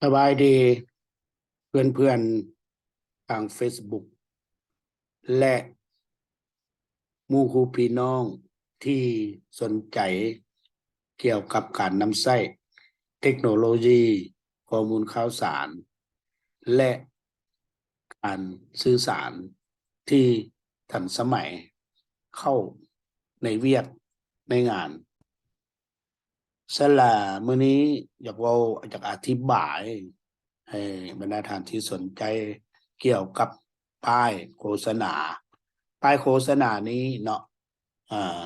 ສະບາຍດີເພື່ອນໆທາງເຟສບຸກ ແລະ ໝູ່ຄູ່ພີ່ນ້ອງທີ່ສົນໃຈກ່ຽວກັບການນຳໃຊ້ເຕັກໂນໂລຢີ, ຂໍ້ມູນຂ່າວສານ ແລະ ການສື່ສານທີ່ທັນສະໄໝເຂົ້າໃນວຽກໃນງານ. ສະນັ້ນລະ ມື້ນີ້ຢາກເວົ້າ, ຢາກອະທິບາຍໃຫ້ບັນດາທ່ານທີ່ສົນໃຈກ່ຽວກັບປ້າຍໂຄສະນາ. ປ້າຍໂຄສະນານີ້ເນາະ, ອາ,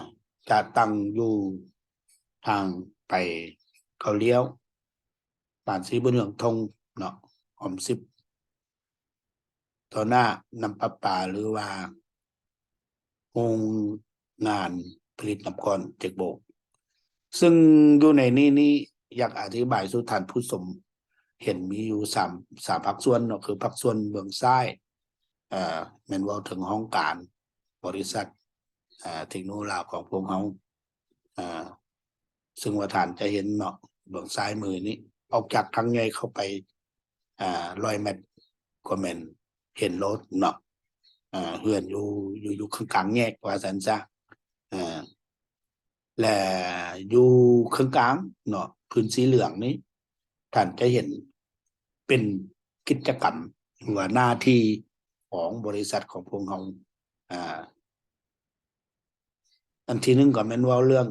ຈະຕັ້ງຢູ່ທາງໄປເກົ້າລ້ຽວ, ບ້ານສີບຸນເຮືອງທົງເນາະ, ອ້ອມສິບ ຕໍ່ໜ້ານ້ຳປະປາ ຫຼືວ່າໂຮງງານຜະລິດນ້ຳກ້ອນເຈັກໂບກ. ຊຶ່ງຢູ່ໃນນີ້ນີ້ ຢາກອະທິບາຍສູ່ທ່ານຜູ້ຊົມເຫັນມີຢູ່ສາມ, ສາມພາກສ່ວນເນາະ, ຄືພາກສ່ວນເບື້ອງຊ້າຍ, ເອີ, ແມ່ນເວົ້າເຖິງຫ້ອງການບໍລິສັດ, ເອີ, ເທັກໂນລາວຂອງພວກເຮົາ, ເອີ, ຊຶ່ງວ່າທ່ານຈະເຫັນເນາະ, ເບື້ອງຊ້າຍມືນີ້ ອອກຈາກທາງໃຫຍ່ເຂົ້າໄປ ອາ ຮ້ອຍແມັດກໍແມ່ນເຫັນໂລດເນາະ, ອາ ເຮືອນຢູ່ ຢູ່ ຢູ່ເຄິ່ງກາງແຍກວ່າຊັ້ນຊະ. ອາ ແລະ ຢູ່ເຄິ່ງກາງເນາະ, ພື້ນສີເຫຼືອງນີ້ ທ່ານຈະເຫັນເປັນກິດຈະກຳ ຫຼືວ່າໜ້າທີ່ຂອງບໍລິສັດຂອງພວກເຮົາ. ອາ ອັນທີໜຶ່ງກໍແມ່ນເວົ້າເລື່ອງ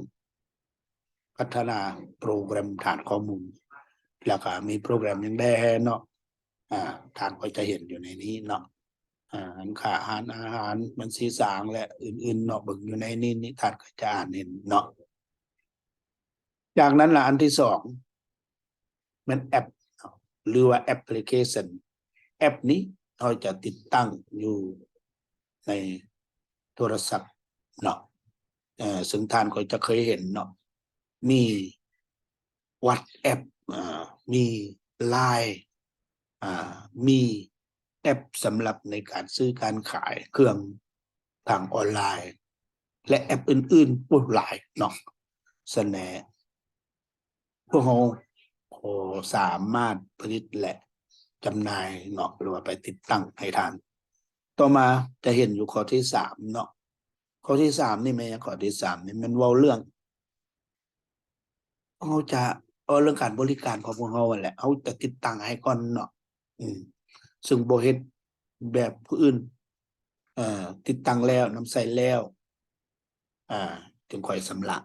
ພັດທະນາໂປຣແກຣມຖານຂໍ້ມູນ, ແລ້ວກໍມີໂປຣແກຣມຫຍັງແດ່ເນາະ, ອາ, ທ່ານກໍຈະເຫັນຢູ່ໃນນີ້ເນາະ, ອາ, ຮ້ານຄ້າ, ຮ້ານອາຫານ, ບັນຊີສາງ ແລະ ອື່ນໆເນາະ, ເບິ່ງຢູ່ໃນນີ້, ນີ້ທ່ານກໍຈະອ່ານເຫັນເນາະ. ຈາກນັ້ນລະ ອັນທີສອງ ແມ່ນແອັບ ຫຼືວ່າແອັບພລິເຄຊັນ. ແອັບນີ້ເຮົາຈະຕິດຕັ້ງຢູ່ໃນໂທລະສັບເນາະ, ເອີ ຊຶ່ງທ່ານກໍຈະເຄີຍເຫັນເນາະ, ມີວັອດແອັບ, ເອີ ມີລາຍ, ເອີ ມີແອັບສຳລັບໃນການຊື້ການຂາຍເຄື່ອງທາງອອນລາຍ ແລະ ແອັບອື່ນໆ ໂອ້ ຫຼາຍເນາະ. ສະແນ ພວກເຮົາກໍສາມາດຜະລິດ ແລະ ຈຳໜ່າຍເນາະ ຫຼືວ່າໄປຕິດຕັ້ງໃຫ້ທ່ານ. ຕໍ່ມາຈະເຫັນຢູ່ຂໍ້ທີສາມເນາະ, ຂໍ້ທີສາມນີ້ແມ່ນຫຍັງ? ຂໍ້ທີສາມນີ້ແມ່ນເວົ້າເລື່ອງ ເຮົາຈະ ເວົ້າເລື່ອງການບໍລິການຂອງພວກເຮົາຫັ້ນແຫຼະ, ເຮົາຈະຕິດຕັ້ງໃຫ້ກ່ອນເນາະ, ອືມ ຊຶ່ງບໍ່ເຮັດແບບຜູ້ອື່ນ, ເອີ ຕິດຕັ້ງແລ້ວ, ນຳໃຊ້ແລ້ວ, ອ່າ ຈຶ່ງຄ່ອຍຊຳລະ.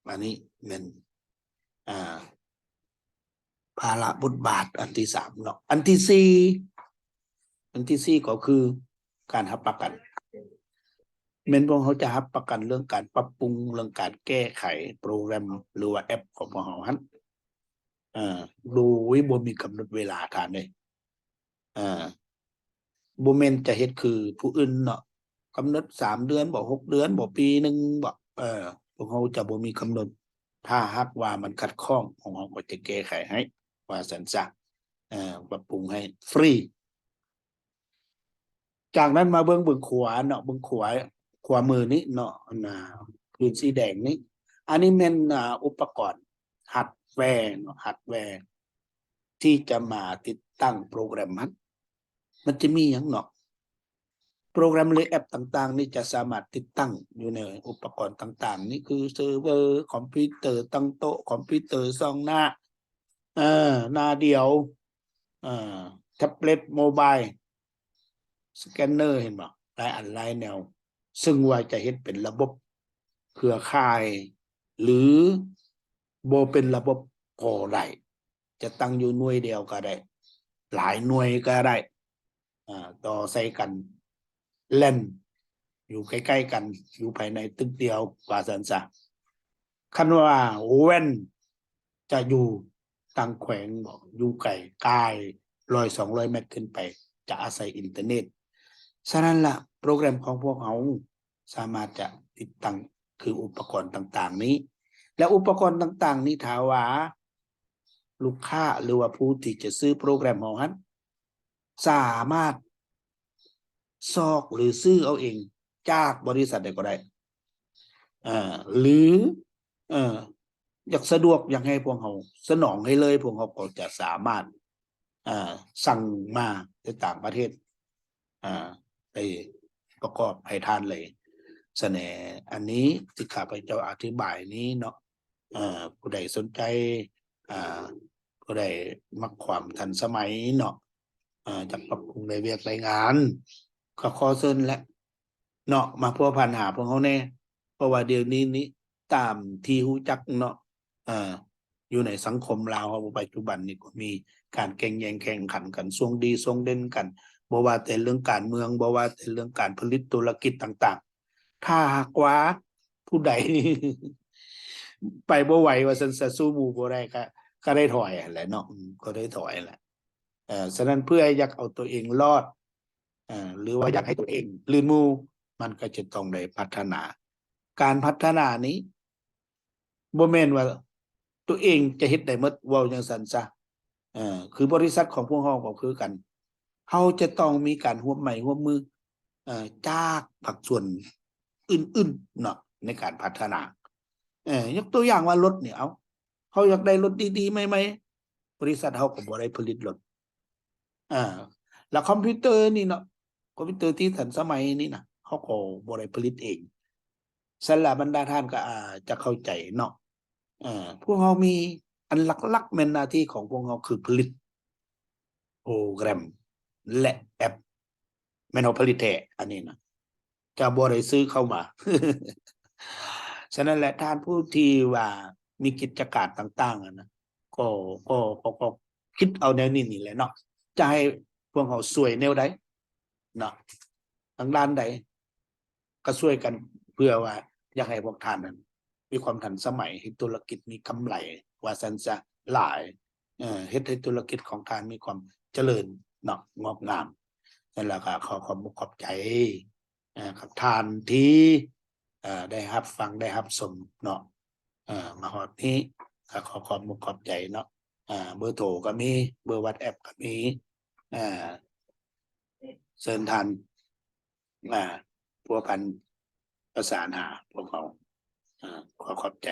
ອັນນີ້ແມ່ນ ອ່າ ພາລະບົດບາດອັນທີສາມເນາະ. ອັນທີສີ່ ອັນທີສີ່ກໍຄືການຮັບປະກັນ, ແມ່ນພວກເຮົາຈະຮັບປະກັນເລື່ອງການປັບປຸງ, ເລື່ອງການແກ້ໄຂໂປຣແກຣມ ຫຼືວ່າແອັບຂອງພວກເຮົາຫັ້ນ, ເອີ ໂດຍບໍ່ມີກຳນົດເວລາທ່ານເອີຍ. ເອີ ບໍ່ແມ່ນຈະເຮັດຄືຜູ້ອື່ນເນາະ, ກຳນົດສາມເດືອນບໍ ຫົກເດືອນບໍ ປີໜຶ່ງບໍ, ເອີ ພວກເຮົາຈະບໍ່ມີກຳນົດ. ຖ້າຫາກວ່າມັນຂັດຂ້ອງ ພວກເຮົາກໍຈະແກ້ໄຂໃຫ້ ວ່າຊັ້ນຊະ, ເອີ ປັບປຸງໃຫ້ຟຣີ. ຈາກນັ້ນມາເບິ່ງເບື້ອງຂວາເນາະ, ເບື້ອງຂວາ, ຂວາມືນີ້ເນາະ, ອັນນ່າ ພື້ນສີແດງນີ້, ອັນນີ້ແມ່ນ ອ່າ ອຸປະກອນຮາດແວເນາະ, ຮາດແວທີ່ຈະມາຕິດຕັ້ງໂປຣແກຣມຫັ້ນ. ມັນຈະມີຫຍັງເນາະ? ໂປຣແກຣມ ຫຼື ແອັບຕ່າງໆນີ້ຈະສາມາດຕິດຕັ້ງຢູ່ໃນອຸປະກອນຕ່າງໆນີ້ ຄືເຊີເວີ, ຄອມພິວເຕີ, ຕັ້ງໂຕະຄອມພິວເຕີ, ຊ່ອງໜ້າ, ເອີ, ໜ້າດຽວ, ເອີ, ແທັບເລັດ, ໂມບາຍ, ສະແກນເນີ, ເຫັນບໍ່? ຫຼາຍອັນຫຼາຍແນວ, ຊຶ່ງວ່າຈະເຮັດເປັນລະບົບເຄືອຂ່າຍ ຫຼື ບໍ່ເປັນລະບົບກໍໄດ້. ຈະຕັ້ງຢູ່ໜ່ວຍດຽວກໍໄດ້, ຫຼາຍໜ່ວຍກໍໄດ້, ອາ, ຕໍ່ໃສ່ກັນ, ແລ່ນຢູ່ໃກ້ໆກັນ, ຢູ່ພາຍໃນຕຶກດຽວ, ວ່າຊັ້ນຊະ. ຄັນວ່າແວ່ນຈະຢູ່ຕ່າງແຂວງບໍ, ຢູ່ໄກ, ກາຍ ຮ້ອຍສອງຮ້ອຍແມັດຂຶ້ນໄປ, ຈະອາໄສອິນເຕີເນັດ. ສະນັ້ນລະ, ໂປຣແກຣມຂອງພວກເຮົາ ສາມາດຈະຕິດຕັ້ງຄືອຸປະກອນຕ່າງໆນີ້ ແລະ ອຸປະກອນຕ່າງໆນີ້ ຖ້າວ່າລູກຄ້າ ຫຼືວ່າຜູ້ທີ່ຈະຊື້ໂປຣແກຣມເຮົາຫັ້ນ ສາມາດຊອກ ຫຼື ຊື້ເອົາເອງຈາກບໍລິສັດໃດກໍໄດ້ ເອີ ຫຼື ເອີ ຢາກສະດວກ ຢາກໃຫ້ພວກເຮົາສະໜອງໃຫ້ເລີຍ ພວກເຮົາກໍຈະສາມາດ ອ່າ ສັ່ງມາແຕ່ຕ່າງປະເທດ ອ່າ ໄດ້ປະກອບໃຫ້ທ່ານເລີຍ. ສະແນ ອັນນີ້ທີ່ຂ້າພະເຈົ້າອະທິບາຍນີ້ເນາະ ເອີ ຜູ້ໃດສົນໃຈ ອ່າ ຜູ້ໃດມັກຄວາມທັນສະໄໝເນາະ ເອີ ຢາກປັບປຸງໃນວຽກໃນງານ ກໍຂໍເຊີນແຫຼະເນາະ ມາພົວພັນຫາພວກເຮົາແດ່. ເພາະວ່າດຽວນີ້ນີ້ ຕາມທີ່ຮູ້ຈັກເນາະ ເອີ ຢູ່ໃນສັງຄົມລາວເຮົາປັດຈຸບັນນີ້ ກໍມີການແຂ່ງແຍ່ງແຂ່ງຂັນກັນ ຊ່ວງດີຊ່ວງເດັ່ນກັນ ບໍ່ວ່າແຕ່ເລື່ອງການເມືອງ ບໍ່ວ່າແຕ່ເລື່ອງການຜະລິດທຸລະກິດຕ່າງໆ. ຖ້າຫາກວ່າຜູ້ໃດໄປບໍ່ໄຫວວ່າຊັ້ນຊະ ສູ້ໝູ່ບໍ່ໄດ້ ກໍ ກໍໄດ້ຖອຍຫັ້ນແຫຼະເນາະ ອືມ ກໍໄດ້ຖອຍແຫຼະ. ເອີ ສະນັ້ນເພື່ອຢາກເອົາຕົວເອງລອດ ເອີ ຫຼືວ່າຢາກໃຫ້ຕົວເອງລື່ນໝູ່ ມັນກໍຈະຕ້ອງໄດ້ພັດທະນາ. ການພັດທະນານີ້ ບໍ່ແມ່ນວ່າຕົວເອງຈະເຮັດໄດ້ໝົດ ເວົ້າຈັ່ງຊັ້ນຊະ. ເອີ ຄືບໍລິສັດຂອງພວກເຮົາກໍຄືກັນ ເຮົາຈະຕ້ອງມີການຮ່ວມໄມ້ຮ່ວມມື ເອີ ຈາກພາກສ່ວນອື່ນໆເນາະ ໃນການພັດທະນາ. ເອີ ຍົກຕົວຢ່າງວ່າລົດນີ້ ເອົາ ເຮົາຢາກໄດ້ລົດດີໆໃໝ່ໆ ບໍລິສັດເຮົາກໍບໍ່ໄດ້ຜະລິດລົດ. ອ່າ ແລ້ວຄອມພິວເຕີນີ້ເນາະ ຄອມພິວເຕີທີ່ທັນສະໄໝນີ້ນະ ເຮົາກໍບໍ່ໄດ້ຜະລິດເອງ. ຊັ້ນລະບັນດາທ່ານກໍອາດຈະເຂົ້າໃຈເນາະ ເອີ ພວກເຮົາມີ ອັນຫຼັກໆແມ່ນໜ້າທີ່ຂອງພວກເຮົາຄືຜະລິດໂປຣແກຣມ ແລະ ແອັບ ແມ່ນເຮົາຜະລິດແທ້ ອັນນີ້ນະ ຈະບໍ່ໄດ້ຊື້ເຂົ້າມາ. ສະນັ້ນແຫຼະ ທ່ານຜູ້ທີ່ວ່າມີກິດຈະການຕ່າງໆ ຫັ້ນນະ ກໍ ກໍ ກໍ ກໍຄິດເອົາແນວນີ້ນີ້ແຫຼະເນາະ ຈະໃຫ້ພວກເຮົາຊ່ວຍແນວໃດເນາະ ທາງດ້ານໃດ ກໍຊ່ວຍກັນ ເພື່ອວ່າຢາກໃຫ້ພວກທ່ານນັ້ນມີຄວາມທັນສະໄໝ ເຮັດທຸລະກິດມີກຳໄລ ວ່າຊັ້ນຊະ ຫຼາຍ ເອີ ເຮັດໃຫ້ທຸລະກິດຂອງທ່ານມີຄວາມຈະເລີນເນາະ ງອກງາມ. ນັ້ນລະກໍຂໍຂອບອົກຂອບໃຈ ເອີ ກັບທ່ານທີ່ ເອີ ໄດ້ຮັບຟັງໄດ້ຮັບຊົມເນາະ ເອີ ມາຮອດນີ້ ກໍຂໍຂອບອົກຂອບໃຈເນາະ. ເອີ ເບີໂທກໍມີ ເບີວັອດແອັບກໍມີ ເອີ ເຊີນທ່ານ ມາພົວພັນປະສານຫາພວກເຮົາ. ເອີ ຂໍຂອບໃຈ.